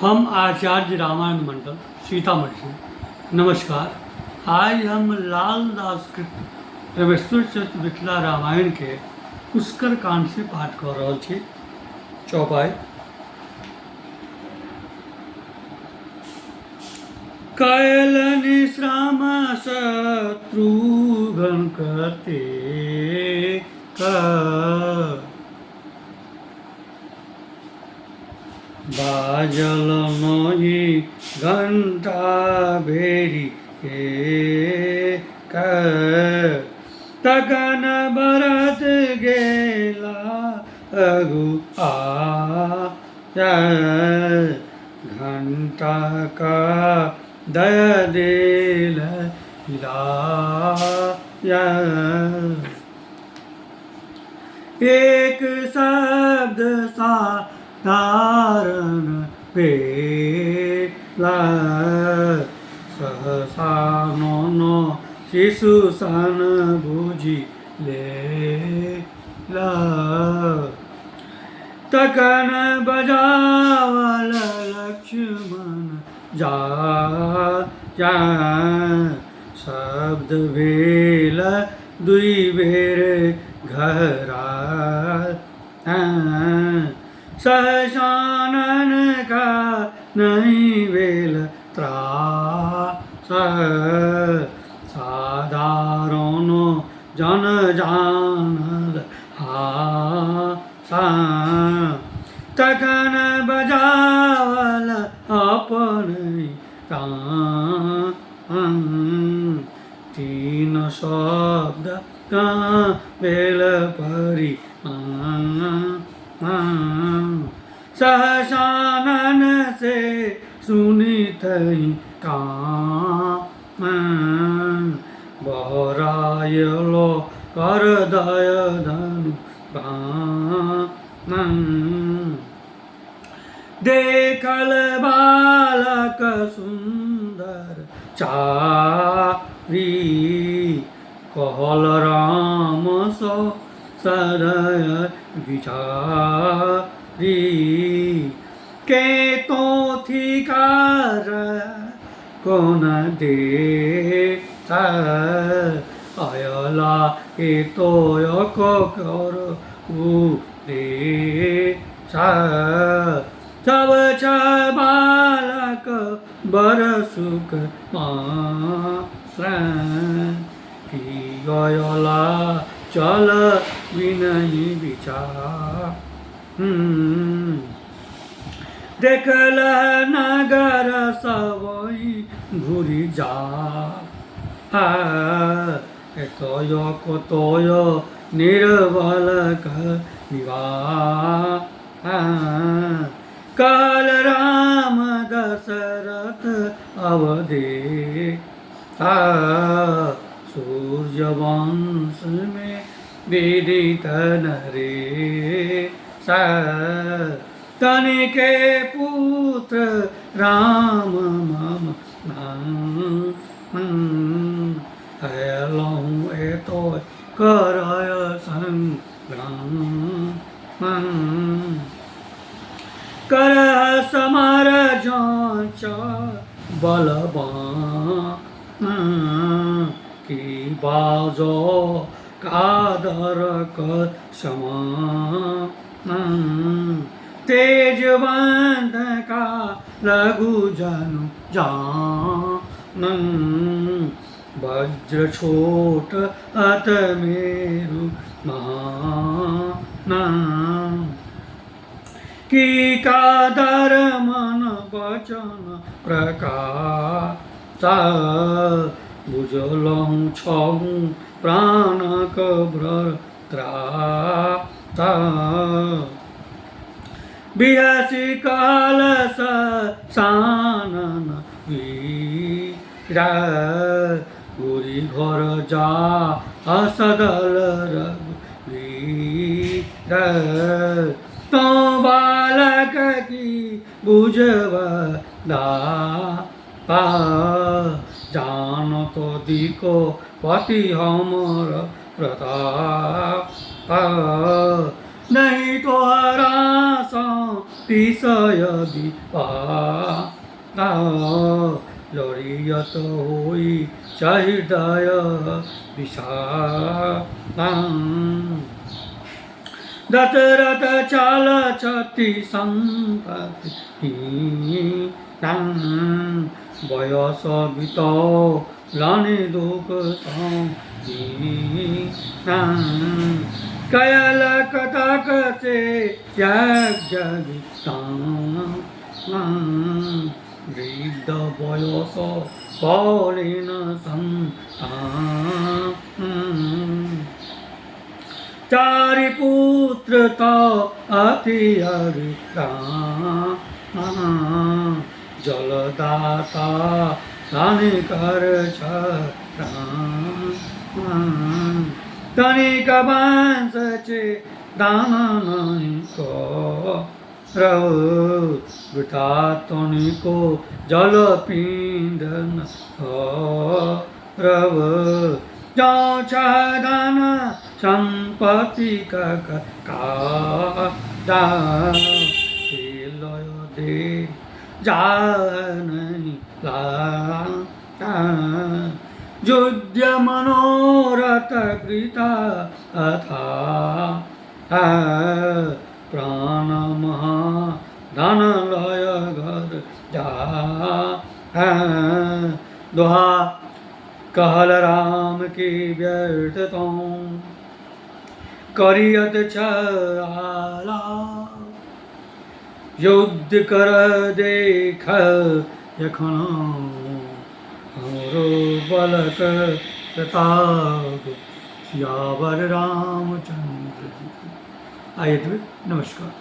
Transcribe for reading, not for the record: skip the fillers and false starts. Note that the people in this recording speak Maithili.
हम आचार्य रामायण मंडल सीतामढ़ी नमस्कार। आइ हम लालदास कृत रमेश्वर चरित्र मिथिला रामायणके पुष्कर काण्डसँ पाठ कऽ रहल छी। चौपाइ कयलनि श्रम शत्रुघ्न कतेक बाजल नहि घंटा भेरी एक तखन भरत गेला अगु आ घंटा का दय देल एक शब्द साधारण भेला सहसा नो शिशु सन बुझि लेला तखन बजावल लक्ष्मण जा जा शब्द भेल दुई बेर घरा सहसानन का नहीं भेल त्रास साधारण जन जानल हा तखन बजावल अपन तीन शब्द भेल परी सहसानन से सुनित कान बहरायलो कर दय धनु देखल बालक सुन्दर चारी कहल राम सो सदय विचारी के तो थिकार कोन दे अयला ए तो कर दे सब छ बालक बर सुख की गयला चल विनय विचार देखल नगर सबई घुरि जा एतय कतय निर्बल निवास काल राम दशरथ अवधि सूर्यवंश में विदित नरे तनिके पुत्र राम मम अयलहुँ एतो करय संग्राम करह समार जाँच बलवान की बाजो कादर कर समान तेजवंत का लघु जनु जान वज्र छोट अत मेरु महान की कादर मन वचन प्रकाश बुझलहुँ छहु प्राणक त्राता बिहसि काल सानन वीरा गुरी घर जा असदल रघुवीर तो बालक की बुझब दा जान तो दिको पति हमर प्रताप नहीं तोहरा सो अतिशय विपाता। लड़ियत होई हृदय विषादा। दशरथ चाल छति संपत्ति बयस बितौलनि दुख कयल कतक से यज्ञ वृद्ध बयस पौलिन संतान। चारि पुत्र तो अति अभिराम जलदाता धन कर तनिक वंश छे दान करौ वृथा तनिको जल पिंड रव जौ धन संपत्ति का लय दे जा नहीं ला युद्ध मनोरथ वृथा अथा प्राण महा धन लय घर जा। दोहा कहल राम की व्यर्थ तो करियत छाला युद्ध कर देख यखन हमरो बलक प्रताप। सियावर रामचंद्र जी। आइए नमस्कार।